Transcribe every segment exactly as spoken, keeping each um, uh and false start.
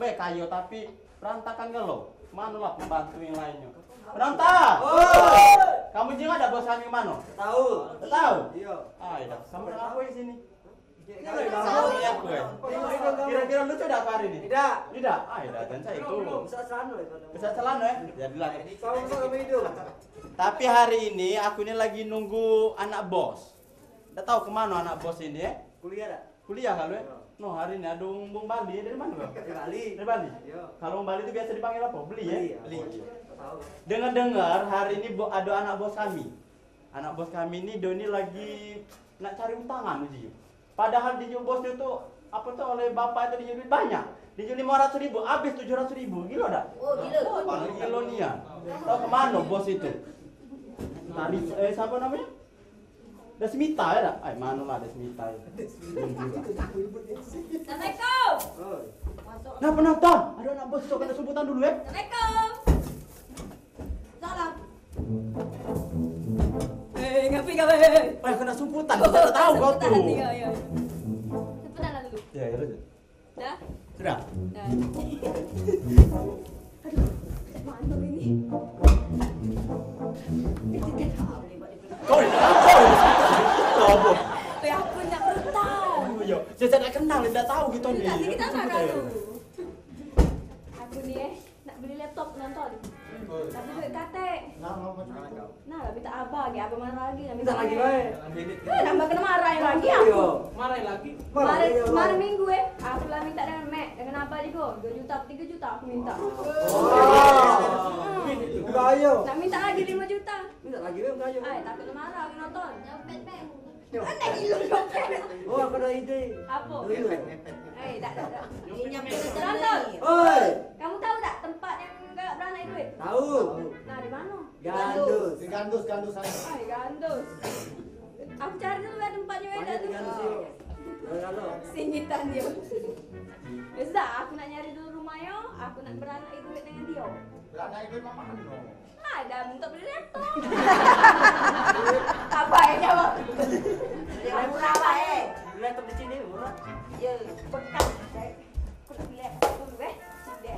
Eh, kayo tapi berantakan galo. Manolah pembantu yang lainnyo. Penonton! Oi! Kamu jingok dak bos kami kemano? Tahu. Tahu? Iyo. Ah, iyo. Kamu ngapo di sini? Kira-kira lucu dak aku hari ini? Tidak. Tidak? Ah, iyo, dan saya itu. Besar celana itu. Besar celana, eh? Jadilah. Tahu, tahu, tahu, hidup. Tapi hari ini aku ini lagi nunggu anak bos. Dak tahu kemano anak bos ini, eh? Kuliah dak? Kuliah kalu, eh? Iyo. No, hari ini ado wong bali, dari mano kau? Dari Bali. Dari Bali? Iyo. Kalu wong Bali tu biaso dipanggil apo? Beli, eh? Beli, iyo. Beli. Tahu. Dengar-dengar hari ini bo-, ado anak bos kami. Anak bos kami ni, dio ni lagi nak cari utangan uji. Padahal dinyo bos dio tu, apo tu, oleh bapak tu dinyo duit banyak. Dinyo limo ratus ribu, habis tujuh ratus ribu. Gilo dak? Oh, gilo. Wah, gilo nian. Tahu kemano bos itu? Tadi, eh, siapa namanya? Desmita ya dak? Ay, mano lah Desmita ya? Assalamualaikum. Nah, penonton, ado anak bos tu kena sumputan dulu, eh. Assalamualaikum. Salam. Eh, ngapi kau, eh? Eh, kena sumputan, kau tak tahu kau tu. Sumputan, iyo, iyo. Sumputan lah dulu. Ya, ya, terus. Dah? Sudah? Dah. Aduh, mano ini? Koi, koi. Apo? Eh, aku nak berutang. Oh, iyo. Saya tak kenal, tak tahu kita ni. Kita, kita nak tahu. Aku ni, eh, nak beli laptop nonton. Tapi duit katek. Nah, lah, minta abah lagi, abah marah lagi, nak minta lagi bae. Eh, nambah kena marah lagi, ah. Iyo. Marah lagi. Kemarin, kemarin minggu, eh, aku lah minta dengan mek, dengan abah juga. Dua juta, tiga juta aku minta. Wah. Nak minta lagi lima juta. Minta lagi, weh, minta ayo. Ai, takut marah aku nonton. Nyopet, Beb. Nyopet. Aneh gila nyopet. Oh, aku ada ide. Apo? Dulu. Eh, dak, dak, dak. Nonton. Oi. Kamu tahu tak tempat yang galak beranak duit? Tahu. Nah, di mana? Gandus. Di Gandus, Gandus sana. Ai, Gandus. Aku cari dulu ya tempatnya, eh, banyak dak di Gandus, dulu. Yo. Singitan dia. Ya sudah, aku nak nyari dulu rumah yo, aku nak beranak duit dengan dia. Beranak duit mak mano? Nah, dah bentuk beli laptop. Apa yang jawab? Yang murah lah, eh. Beli laptop di sini murah. Ya, bekas. Aku nak beli laptop dulu, eh. Sini deh.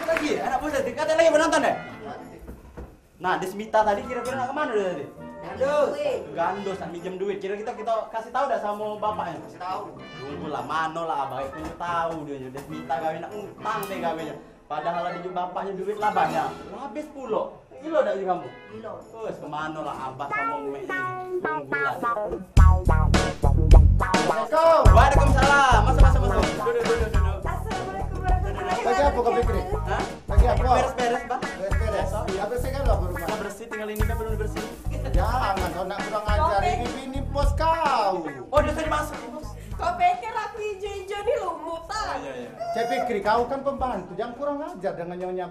Lagi, anak bos tadi kata lagi penonton deh. Nah, Desmita tadi kira-kira nak kemano dia tadi? Gandus. Gandus, nak minjem duit. Kira kita, kita kasih tahu dah sama bapaknya? Kasih tahu. Tunggulah, mano lah abang itu tahu dia. Desmita gawe nak utang deh gawenya. Padahal ada juga bapaknya duit lah banyak. Lah habis pulo. Gilo dak sih kamu? Gilo. Terus kemano lah abah sama mek ini? Tunggulah. Assalamualaikum. Waalaikumsalam. Masuk, masuk, masuk. Duduk, duduk, duduk. Assalamualaikum warahmatullahi wabarakatuh. Lagi apa kau pikirin? Hah? Lagi apa? Beres-beres, Bang. Beres-beres. Biaso. Ya, bersihkan lah rumah. Udah bersih, tinggal ini kan belum dibersih. Jangan, kau nak kurang ajar. Ini bini bos kau. Oh, dia tadi masuk, Bos. Kau pikir aku ijo-ijo ni lumut, ah? Oh, iya, iya. Cek pikir kau kan pembantu, jangan kurang ajar dengan nyonya,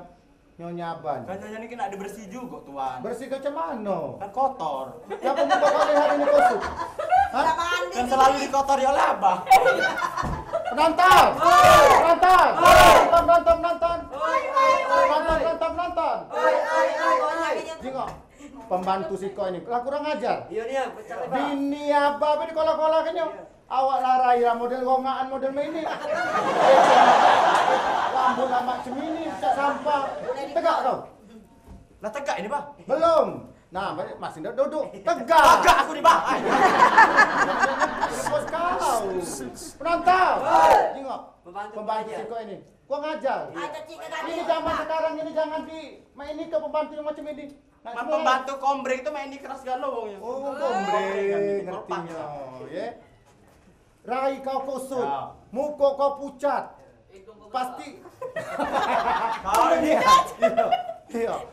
nyonya Aban. Kan nyonya ni kena dibersih juga, Tuan. Bersih ke cemano? Kan kotor. Siapa muka kau lihat ini kusut? Hah? Kan selalu dikotori oleh Abah. Penonton! Penonton! Penonton, penonton, penonton! Penonton, penonton, penonton! Jingok. Pembantu siko ini lah kurang ajar. Iyo, dia pecah lebar. Bini abah be dikola-kola kenyo. Iyo. Awak larai lah model gongaan model main ni. Rambut lah macam ini, cak sampah. Tegak kau. Lah tegak ini, Bah. Belum. Nah, masih ndak duduk. Tegak. Tegak aku ni, Bah. Ai. Bos kau. Penonton. Jingok. Pembantu siko ini. Kurang ajar. Ini zaman sekarang ini jangan di main ni ke pembantu yang macam ini. Nah, pembantu kombreng tu main di keras galo wongnyo. Oh, kombreng, ngerti nyo, ye. Rai kau kusut, muko kau pucat. Pasti. Kau ini. Iyo.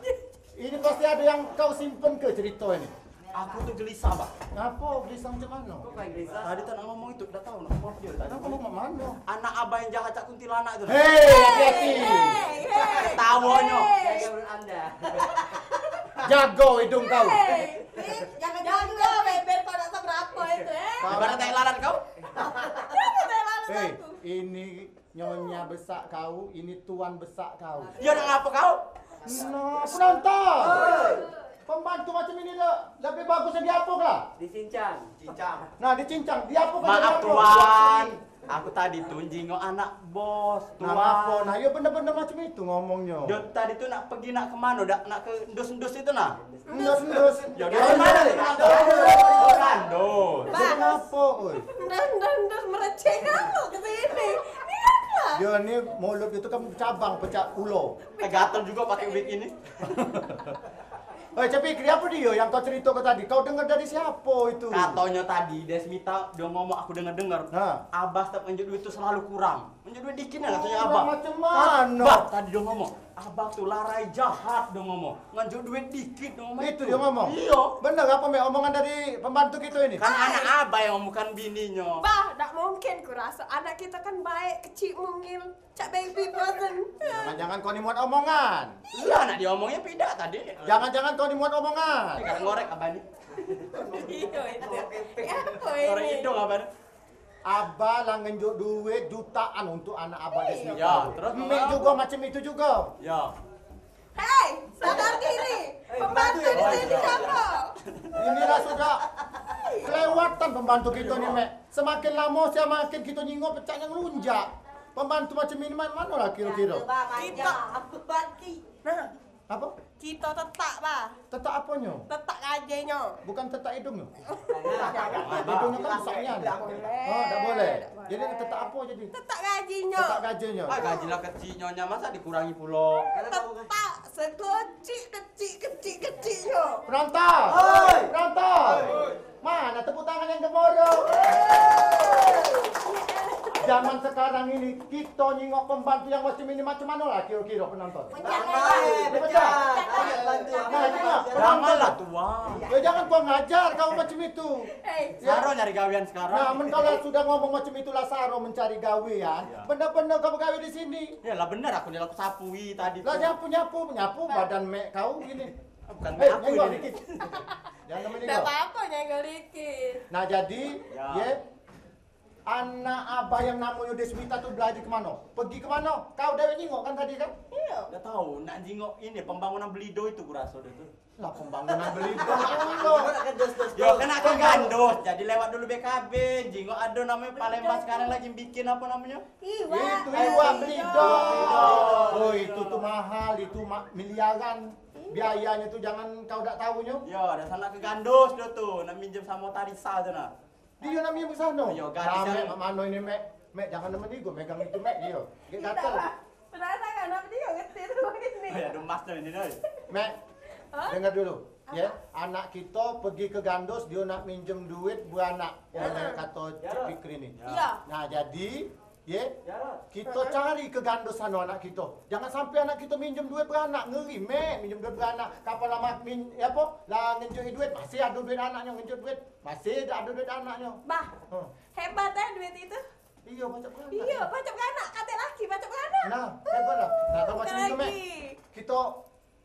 Ini pasti ada yang kau simpen ke cerita ini? Aku tu gelisah, Bah. Ngapo gelisah macam mano? Kok kayak gelisah? Tadi tak nak ngomong itu, dah tahu nak ngomong dia tadi. Kenapa lu ngomong mano? Anak abah yang jahat cak kuntilanak itu. Hei, hati-hati. Hei, hei. Tawonyo. Hei. Jaga mulut anda. Jago hidung kau. Hei, jangan jago, beber pada seberapa itu, eh. Ibarat tai lalat kau. Jangan tai lalat aku. Hei, ini nyonya besak kau, ini tuan besak kau. Ya, nak ngapa kau? Nah, penonton. Pembantu macam ini dah lebih bagus yang diapo lah? Dicincang. Cincang. Nah, dicincang. Diapo kau? Maaf, jadi apa? Tuan. Aku tadi tu jingok anak bos, Tuan. Nah, ngapo? Nah, yo bener-bener macam itu ngomongnyo. Dia tadi tu nak pergi nak ke mano? Dak nak ke endus-endus itu nah. Endus-endus. Ya, dia mana? Endus. Bukan, endus. Bas. Ngapo, oi? Endus, endus, endus, mereceh kamu ke sini. Lihatlah. Yo, ni mulut itu kan cabang pecah ulo. Eh, gatel juga pakai wig ini. Oi, Cak Fikri, apo dio yang kau cerito ke tadi? Kau dengar dari siapo itu? Katonyo tadi, Desmita, dio ngomong, aku denger-denger. Ha. Abah setiap ngenjuk duit tu selalu kurang. Ngenjuk duit dikit nah, katonyo Abah. Kurang macam mano? Bah, tadi dio ngomong, Abah tu larai jahat, dio ngomong. Ngenjuk duit dikit, dio ngomong. Itu dio ngomong? Iyo. Bener apo, Mek, omongan dari pembantu kito ini? Kan anak Abah yang ngomong, bukan bininyo. Bah, dak mungkin ku raso. Anak kito kan baik, kecik, mungil. Cak baby frozen. Jangan-jangan kau ni muat omongan. Iyo, nak diomongnyo pidak tadi. Jangan-jangan kau ni muat omongan. Kalau ngorek abah ni. Iyo, itu. Apo ini? Ngorek hidung abah ni. Abah lah ngenjuk duit jutaan untuk anak abah di sini. Iyo, terus? Mek jugo macam itu jugo. Iyo. Hei, sadar diri. Pembantu di sini siapo? Inilah sudah kelewatan pembantu kito ni, Mek. Semakin lamo, semakin kito nyingok pecaknyo ngelunjak. Pembantu macam ini ma-, mano lah kiro-kiro? Nah, apo? Kito tetak, Bah. Tetak aponyo? Tetak gajinyo. Bukan tetak hidungnyo? Hidungnyo kan besak nian. Oh, dak boleh. Jadi tetak apo jadi? Tetak gajinyo. Tetak gajinyo. Ah, gaji lah kecik nyonya, masa dikurangi pulo? Tetak sekecik, kecik, kecik, keciknyo. Penonton! Oi! Penonton! Oi! Mana tepuk tangan yang gemuruh? Zaman sekarang ini, kito nyingok pembantu yang macam ini, macam mano lah kiro-kiro penonton? Pecah. Pecah. Nah, itu lah, penonton. Janganlah, Tuan. Ya, jangan kau ngajar kau macam itu. Hei. Saro nyari gawean sekarang. Nah, men kau lah sudah ngomong macam itulah, saro mencari gawean. Iya. Bener-bener kau begawe di sini. Ya lah, bener aku ni lah, aku sapui tadi. Lah, nyapu, nyapu, nyapu badan mek kau gini. Bukan mek aku ini. Jangan main. Dak apo-apo, nyenggol dikit. Nah, jadi, ye, anak abah yang namonyo Desmita tu belari ke mano? Pergi ke mano? Kau dewek nyingok kan tadi kan? Iyo. Dak tau, nak jingok ini pembangunan Belido itu ku raso dio tu. Lah, pembangunan Belido pulo. Yo, kena ke Gandos, jadi lewat dulu B K B, jingok ado namonyo Palembang sekarang lagi bikin apo namonyo? Iwak. Itu iwak Belido. Oh, itu tu mahal, itu ma-, miliaran. Biayanyo tu jangan kau dak taunyo. Yo, dah sanak ke Gandos dio tu, nak minjem samo Tarisa tu nah. Dio nak minjem ke sano. Yo, gadis. Nah, yang Mek, mak mano ini, Mek? Mek, jangan nemen dio megang itu, Mek, dio. Gek gatel. Penasaran apo dio ngerti tu ini. Oh, ya, ado emas tu ini, Doi. Mek, dengar dulu. Ye, anak kito pergi ke Gandos, dio nak minjem duit beranak, oleh kato Cik Fikri ni. Iyo. Nah, jadi Ye? Kito cari ke Gandos sano anak kito. Jangan sampe anak kito minjem duit beranak. Ngeri, Mek, minjem duit beranak. Kapan lah mak-, min-, ye apo? Lah ngenjuk duit, masih ado duit anaknyo ngenjuk duit. Masih ado duit anaknyo. Bah, hebat eh duit itu. Iyo, pacak beranak. Iyo, pacak beranak. Katek laki, pacak beranak. Nah, hebat lah. Nah, kau macam itu, Mek. Kito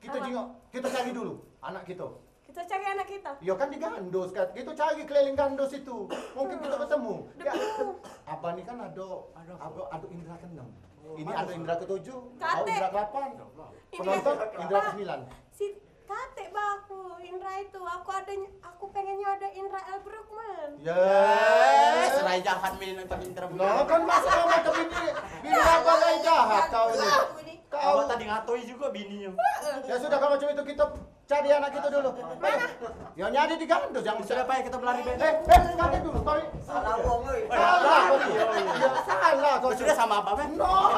Kito jingok, kito cari dulu anak kito. Kito cari anak kito. Yo kan di Gandos kan. Kito cari keliling Gandos itu. Mungkin kito ketemu. Ya. Abah ni kan ado, ado, ado indra keenam. Ini ado indra ketujuh, kau indra kelapan. Penonton indra kesembilan. Si katek bah aku indra itu. Aku ado, aku pengennyo ado indra L Brukman. Yes, rai jahat main nonton indra. Nah, kan masa kau macam ini. Bini abah rai jahat kau ni. Kau tadi ngatoi juga bininyo. Ya sudah, kalau macam itu kita cari anak kita dulu. Mana? Ya nyari di Gandos, jangan. Sudah, baik, kita berlari, Ben. Eh, eh, nanti dulu, sorry. Salah wong, oi. Salah kau tu. Iya, iya. Salah kau tu. Sudah sama apa, Ben? No,